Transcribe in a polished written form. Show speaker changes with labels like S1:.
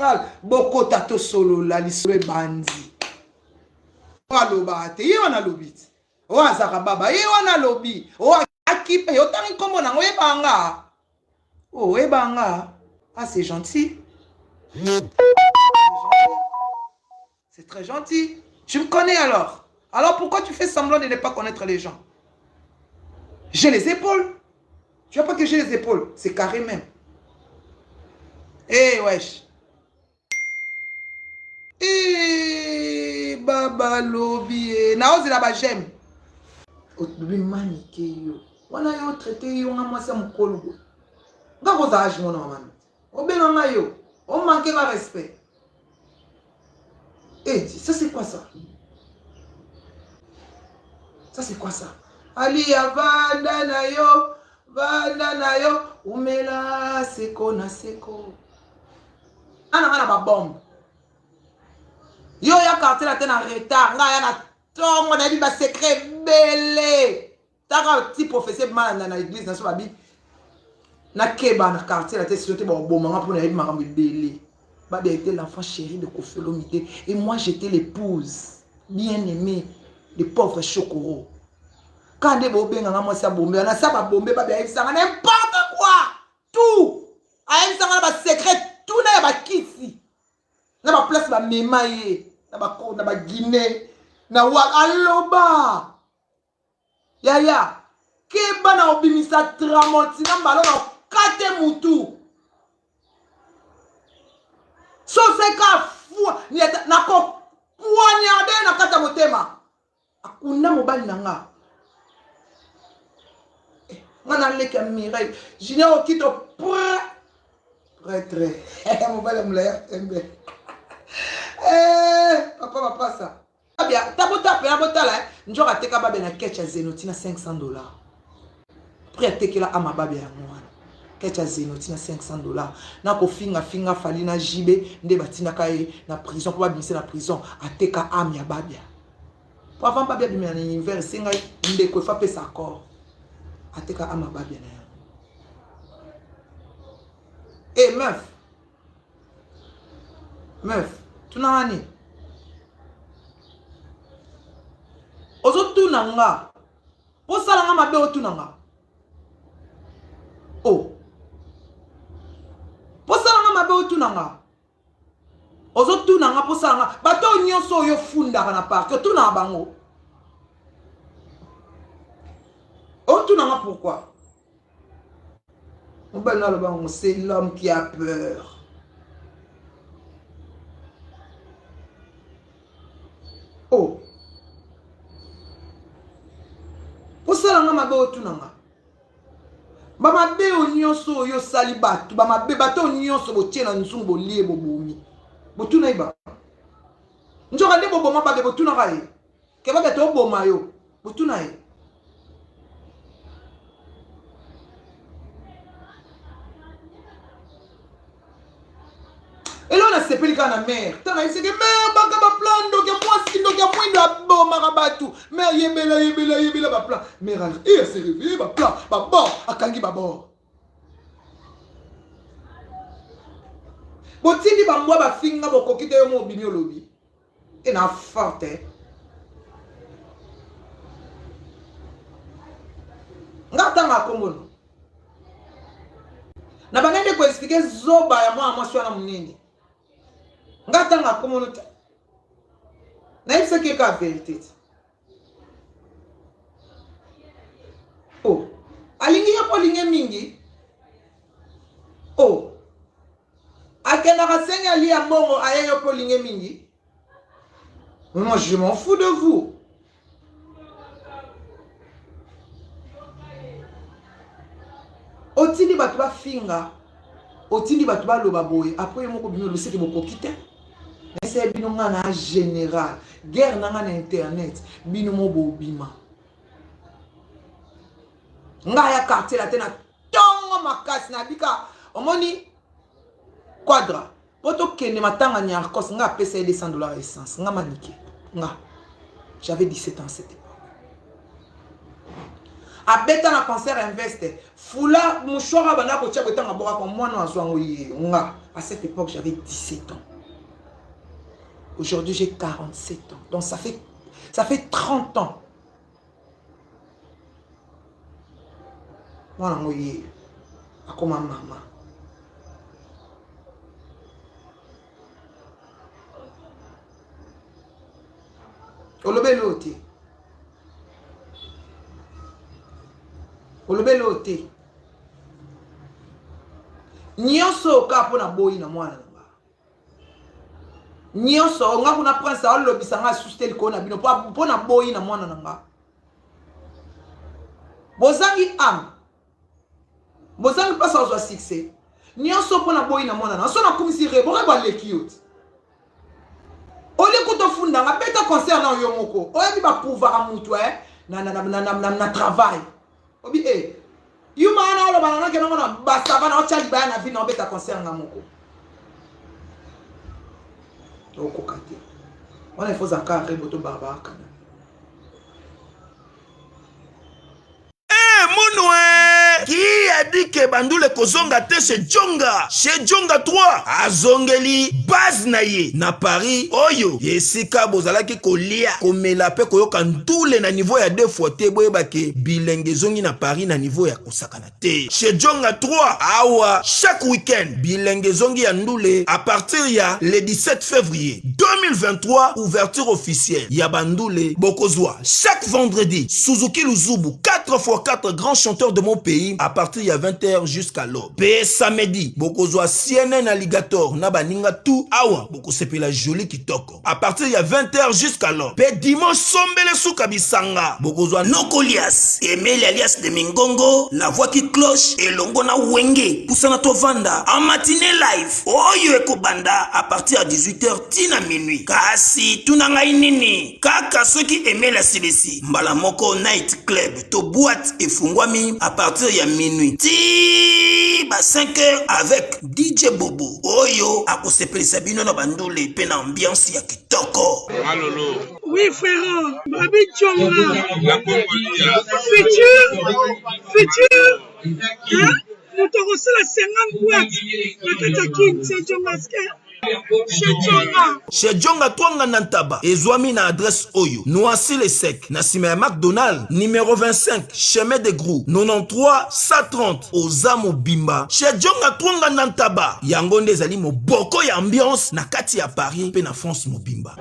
S1: général bokota tosolola lisolo ebandi. Oyo alobaka te ye wana alobi te, oyo azalaka baba ye wana alobi, oyo akipe otangi nkombo nango oyebaka nga, oh, oyebaka nga. Ah, c'est gentil, c'est très gentil. Tu me connais alors. Alors pourquoi tu fais semblant de ne pas connaître les gens? J'ai les épaules. Tu vois pas que j'ai les épaules? C'est carré même. Eh hey, wesh. Eh, baba lobi eh. Naozela ba j'aime. Olobi manike yo. Wana yo traité yo nga mwasi ya mokolo boye. Nga kozala age mona mama. Obenga nga yo. O manque nga respect. Eh, ça c'est quoi ça? Ça c'est quoi ça? Alia vanda na yo, vanda na yo, umela seko na seko. Ana nga na ba bombe. Yo ya quartier la te na retard, nga ya na tongo nayebi ba secret ebele. Taka ti prophetie ebima na, na église na so babi nakeba na quartier na te sino te bakoboma nga mpo nayebi makambo ebele. Babia était l'enfant chéri de Koffi Olomide et moi j'étais l'épouse bien aimée de pauvre Chokoro. Quand nde bobenga nga mwasi ya bombe wana sa babombe babia ayebisanga n'importe quoi tout ayebisanga na basecret tout na ya bakisi na baplace bamema ye na baguinée na wa aloba Yaya, keba na obimisa tramontina mbala na okate mutu. Soseka fua nako poignarde na kati ya motema. Akunda mobali na nga. Eh, nga na leki ya Mireille. Junior Okito pre prêtre. Mobali ya molai ya pembe. Eh, papa mapasa. Babia, ta bota pena botala eh. Njoka ateka babia na ketch ya Zenoti na 500 dollars. Prix atekela ama babia yango wana. Ketch ya Zenoti na 500 dollars. Na kofinga finga Fally na JB nde batindaka ye na prison po babimisa na prison ateka ame ya babia. Po avant babia bimela na univers esenga ndeko efa pesa accord. Ateka ama babia na yango. Eh meuf, meuf tunanga nini ozotuna nga osala nga mabe otuna nga o oh. posala nga mabe otuna nga ozotuna nga posala nga bato oyo nyonso oyo ofundaka na parke otunaka bango otuna nga pourquoi mobali na aloba yango c'est l'homme qui a peur. Oh, osala nga mabe otuna nga bamabe oyo nyonso oyo osali bato bamabe bato oyo nyonso botie na nzungu bolie bobomi botuna ye ba nzoka nde boboma babe botunaka ye ke babe toboma yo botuna ye. Eloko nasepeli kaka na mare ntango nayebisaki mare baka baplan ndoki ya mwasi ndoki ya mwindo abomaka bato mare yebela yebela yebela baplan mare e ase réveille baplan babord akangi babord botindi bambwa bafinga bokoki te yo mo obimi olobi e na forte nga ntanga akombono na banda nde koexplike zoba ya mwana mwasi wana monene nga ntanga akomono te nayebisaki ye kaka verité te o oh. Alingi ye mpo alingi mingi o oh. Akendaka sengi alia mbongo aye yo mpo olingi mingi. Moi je m'en fous de vous. Otindi bato bafinga, otindi bato baloba boye, après yo moko bino loseke bokoki te. Nayesaya bino nga na général guerre na nga na internet bino mo bobima nga ya quartier la te na ntongo makasi nabika omoni quadra mpo tokende matanga niarcos nga apesa ye 200 dollars essence nga manike nga j'avais 17 ans cette époque abeta na concert investe fula mouchoir abanda kotia boye ntango abokaka mwana azwa yango ye nga. À cette époque, j'avais 17 ans. Aujourd'hui, j'ai 47 ans. Donc ça fait, ça fait 30 ans. Mwana yango ye akoma mama. Olobeli oyo te. Olobeli oyo te. Nyonso oyo kaka mpo na boyi na mwana na nga. Nyonso nga kuna prince aolobisa nga asusu te likolo na bino mpo na boyi na mwana na nga. Bozangi ame. Bozangi mpasi azwa succès. Nyonso mpo na boyi na mwana na nga. So nakumisi rebo, rebo aleki yo te. Olie kutu ofunda nga, beta concert na yo moko. Oyebi ba prouvaka mutu eh na na na na na, na travail. Obi eh yuma wana oloba na nake nango na basava na otya libaya na vie na obeta concert nga moko. Okoka te. Wana il faut zaka rebo to barbara kana.
S2: Eh, munwe qui a dit que bandule kozonga te chez Djonga chez Djonga 3 azongeli base na ye na Paris oyo esika bozalaki kolia komela pe koyoka ndule na niveau ya deux fois te boyeba ke bilenge ezongi na Paris na niveau ya kosakana te chez Djonga 3 awa chaque week-end bilenge ezongi ya ndule à partir ya le 17 février 2023 ouverture officielle ya bandule bokozwa chaque vendredi Suzuki Luzubu 4x4 grand chanteur de mon pays à partir ya 20h jusqu'à l'aube pe samedi bokozwa CNN Alligator na baninga tout awa bokosepela joli kitoko à partir ya 20h jusqu'à l'aube pe dimanche sombele suka bisanga bokozwa
S3: Nokolias Emeli alias de Mingongo la voix qui cloche elongo na Wenge pusana tovanda en matinée live oyo ekobanda à partir ya 18h ti na minuit kasi tuna ngai nini kaka soki Emeli asilisi mbala moko night club to boîte efungwami à partir ya minuit ti ba 5 heures avec DJ Bobo oyo akosepelisa bino na bandule mpe na ambiance ya kitoko.
S4: Malolo.
S5: Oui frère, Babi Djonga. Futur, futur, hein? Moto akosala 50 boîte na kati ya kin, c'est Djonga Chez Djonga.
S2: Chez Djonga Twanga na Ntaba ezwami na adresse oyo Noisy le Sec na sima ya McDonald numéro 25 chemin de Grou 93 130 oza mobimba Chez Djonga Twanga na Ntaba yango nde ezali moboko ya ambiance na kati ya Paris pe na France mobimba.